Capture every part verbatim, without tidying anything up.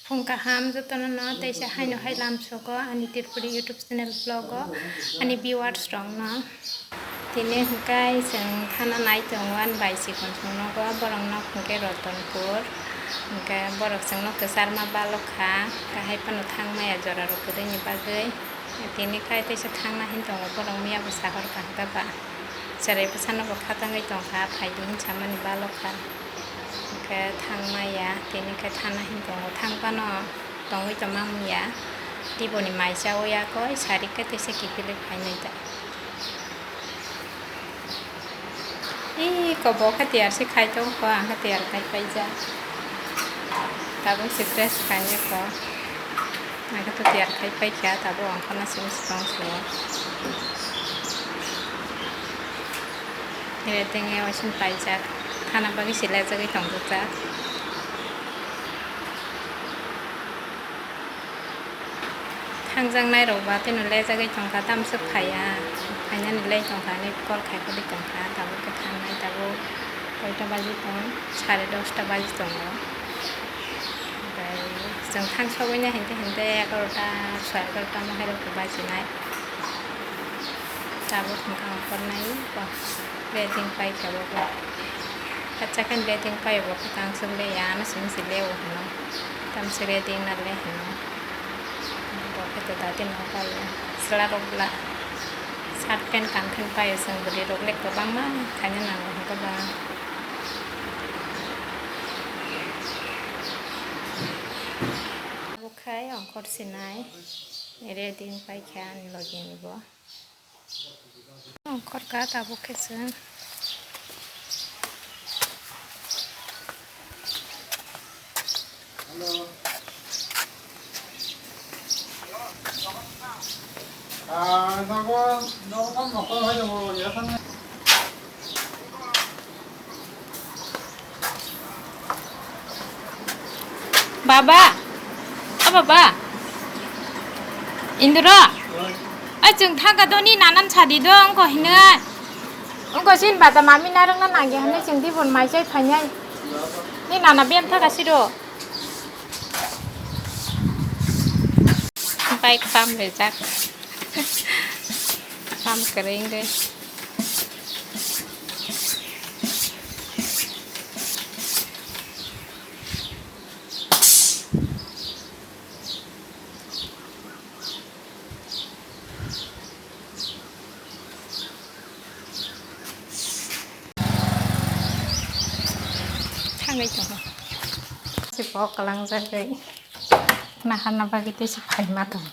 Phung kaham jotono no teisa haino hai lamsogo ani Tripuri YouTube channel vlog o ani viewers rok no. Tini hwnkhe chwng thana nai tongo ani bai chikon song nogo, borok nok hwnkhe Rotonpur, hwnkhe borok chwngno kwcharma balokha, kahai phano thang maya jora rok kwrwini bagwi. Tini khai teisa thangna hin tongo, borok miya bo sahor kaham khe ba. Cherai bwsano bo khatangwi tongkha, phaidi hin samani balokha. Hwnkhe thang maya, tini khe thana hin tongo, thang phano tongwi tongma wngya. Tiboni mai chawi yakoi, sari khe teisa kiphilwi phainai ta. Ee, ko bo khe tiyar se khai tongo, ang khe tiyar khai paijak. Tabuk se dress khainai ko. Ang khe to tiyar khai paikha, tabuk ang khorna simi se tong sugo. Ere tengya waising paijak. Thana bagwi se lejagwi tongjak. Thangjaknai rok ba tei no lejagwi tongkha, tamswk phaiya, phainani lei tongkha, ani call khai khogwi tongkha, tabuk khe thangnai, tabuk koita baji tong, sare dosta baji tongo. Omohai chwng thang sogwi nai hinte hinte egarota, sare egarota omohai rok bajinai. Tabuk hwnkha ongkhornai bo, beding paikha bo, bo. Hachakhe beding paio bo, khe tang swk le ya, ano simi se leo hwno. Tamswk beding na le hwno. Bo khe to dati no paio. Chwla rok bwla shirt pant kankhani paio, chwng bwrwi rok le kwbangma khaina nango hwnkhe ba. Abo khai ongkhor sinai, beding paikha ani logi ni bo. Ongkhorkha tabuk khe chwng. Baba, o baba, Indra, a chwng thangkha do ni nanan sadi do wngkha hinwi. Wngkha sin bata mami narwkna nangya hinwi chwng dibon mai chai phainai. Ni nana biyam thaka siro. Bike pump rijak. Pump kwrwi wngwi. Thangwi tongo. Se bo kwlangjagwi naharna bagwi tei se phaima tongo.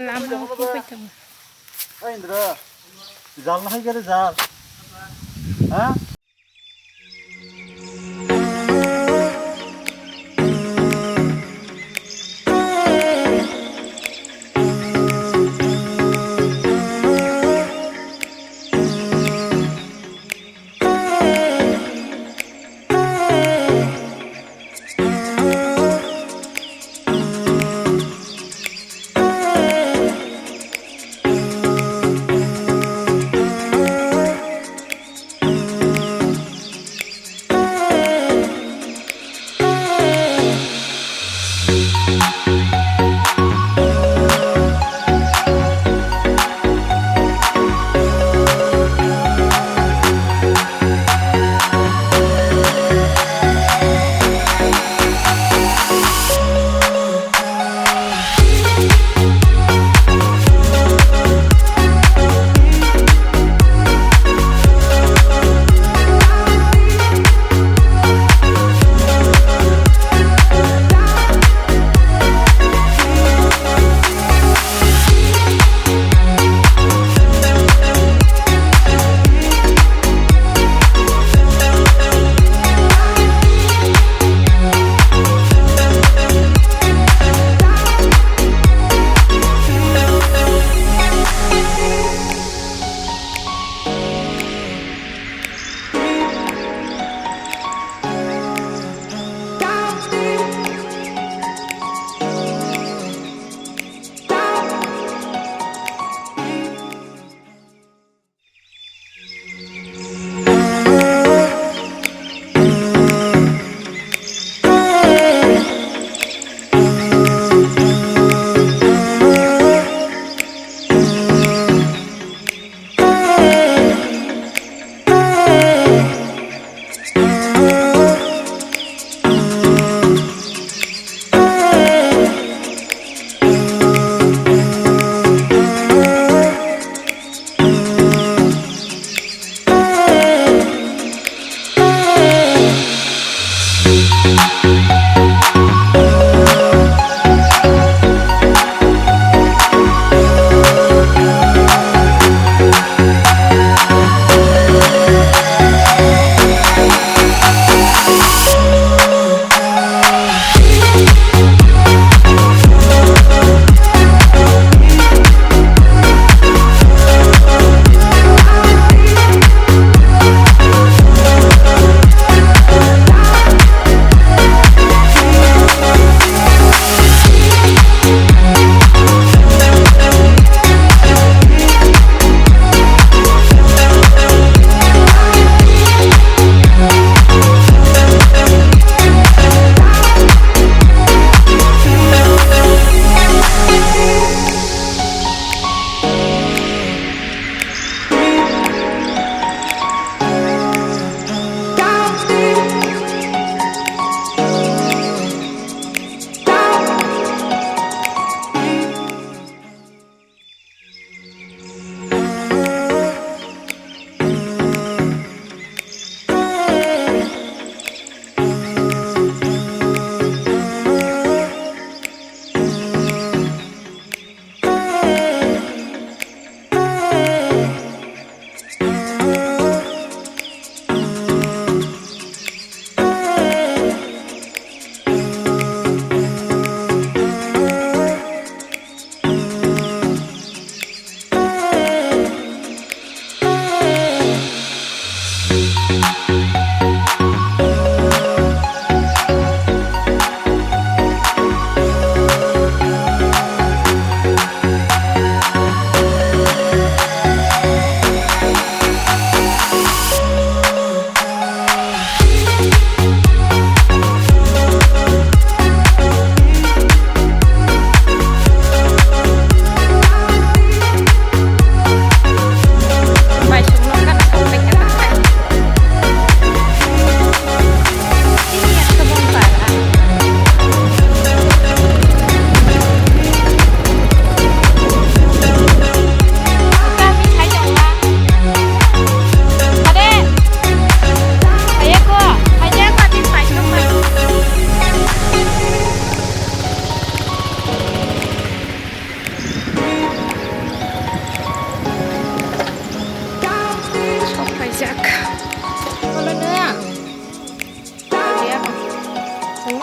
Lama o khe koi tongo. Ei Indra, jal na hai gare jal. Ha?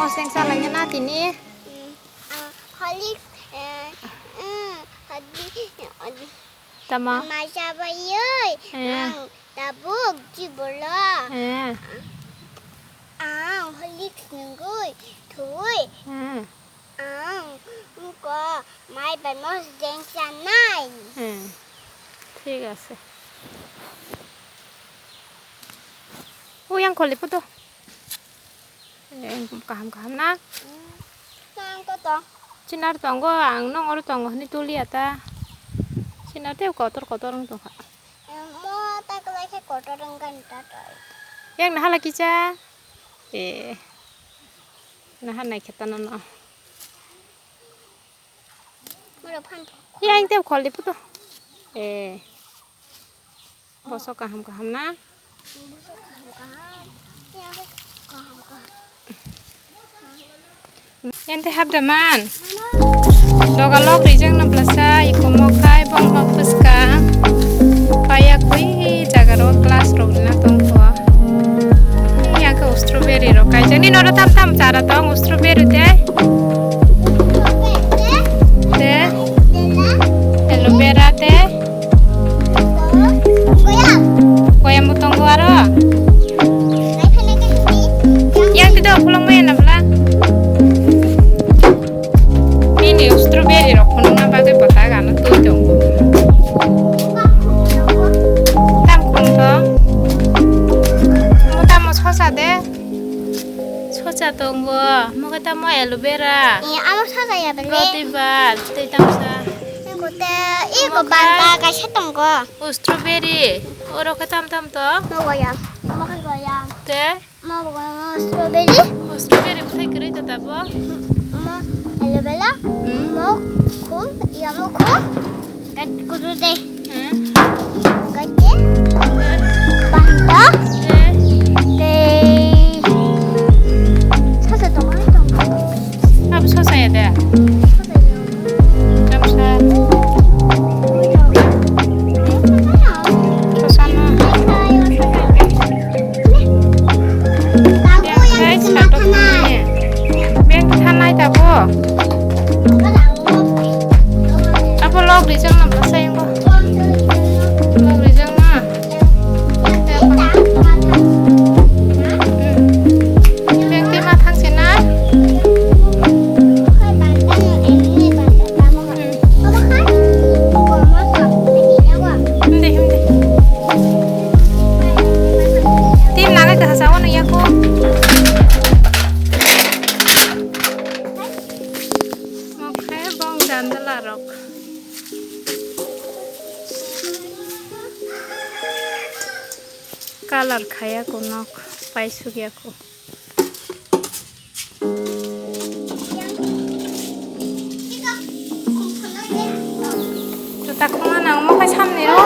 Seng salai na tini. Mm, ah, Horlicks, eh, mm, Horlicks, eh, Tama. Mai chabai, eh. Ang tabuk jibolo. Eh. Ang Horlicks nungui thui. Eh. Ang ko mai bai mos jeng chanai. Hmm. Thik ase. Uyang kholi puto. Eh, kaham kaham na? Hmm. Nang to to. Chinar tongo, ang nong oro tongo hini tulia ta. Chinar tei kotor kotor wng tongkha. Mo ta kwlai khe kotor wng kha ta to. Yang nahala kisa? Eh. Naha nai khe ta nono. Yang tei kholi puto. Eh. Bosok kaham kaham na? Bosok kaham kaham. Yang kaham kaham. Yang tei hap da man. Doga lok rijak na blasa iko mokai bong bong phuska. Paya kui jaga ro class rok na tongkho. Yang ke strawberry rok kaijak ni noro tam tam chara tong strawberry tei. Te. Aloe vera te. Koyam bo tongo aro. Yang tidak pulang main abla. Ini strawberry rok phunukna bagwi bwta gana twi tongo. Tam khum to. Mo tamo sosa de. Sosa tongo. Mo khe tamo aloe vera. Eh, amo sosa ya bele. Roti bar, tei tamsa. Iko te, iko banta kaisa tongo. O strawberry. Oro khe tam tam to. Mo goyam. Mo khe goyam. Te? Mo goyam strawberry. O strawberry bwthai kwrwi to tabo. Mo aloe vera. Hmm. Mo khum, ya mo khum. Kat kudu de. Hmm. Kat de. Banta. Eh. Te. Sasa tongo, tongo. Abo sosa ya de? Sosa ya. Gamsa. Sosa no. Yang guys, satok thanai. Beng thanai tabo. Abo log rijak na bwsai yango. Log rijak na. Beng twi ma thang se na? Himde, himde. Tin nanai ta hasa wano yako. Mokhe bong jandala rok. Kalar khaya ko nok pai sugya ko. Juta khuma nang mo kai samni ro.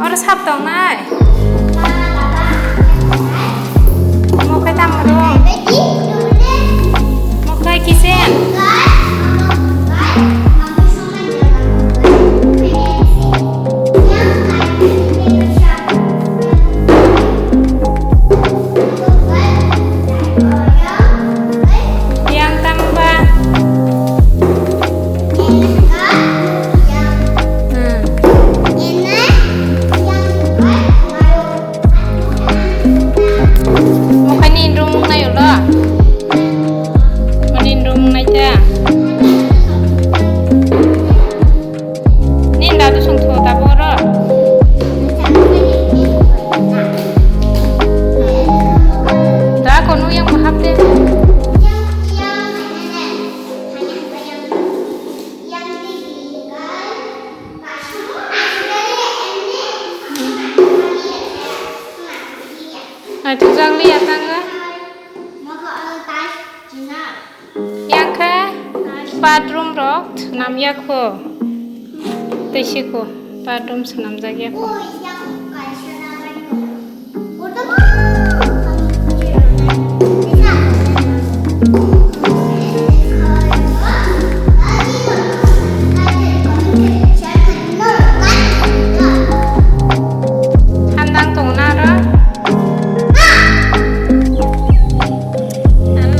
Oro sap tong nai. Mo kai tam ro. Mo kai kisen. Yang tamba. Hmm. Mo kani rung nai ulo. Mani rung nai ta. Ni dadu song tho ta boro. Da kono yang mahap de. Ai tu jang li atanga. Yang khe bathroom rok swnam ya kho. Tei siko bathroom swnamjak ya kho. Handang tongna aro. Ang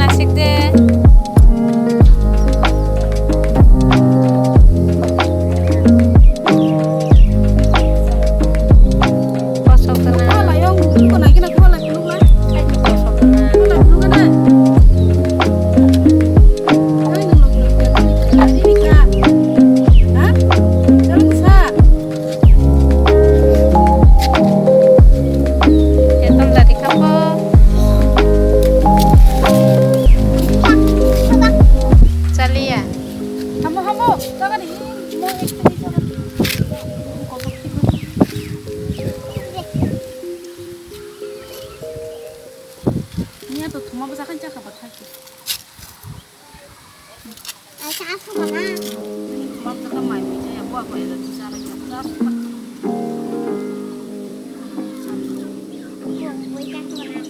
Nya to thuma bwsa khan chakha ba thaki. Ai sa asuk mana. Thuma bwsa kha mai mai chaya, bo abo ela tu sa lai ya. Sa asuk kha. Bo bo chakha mana.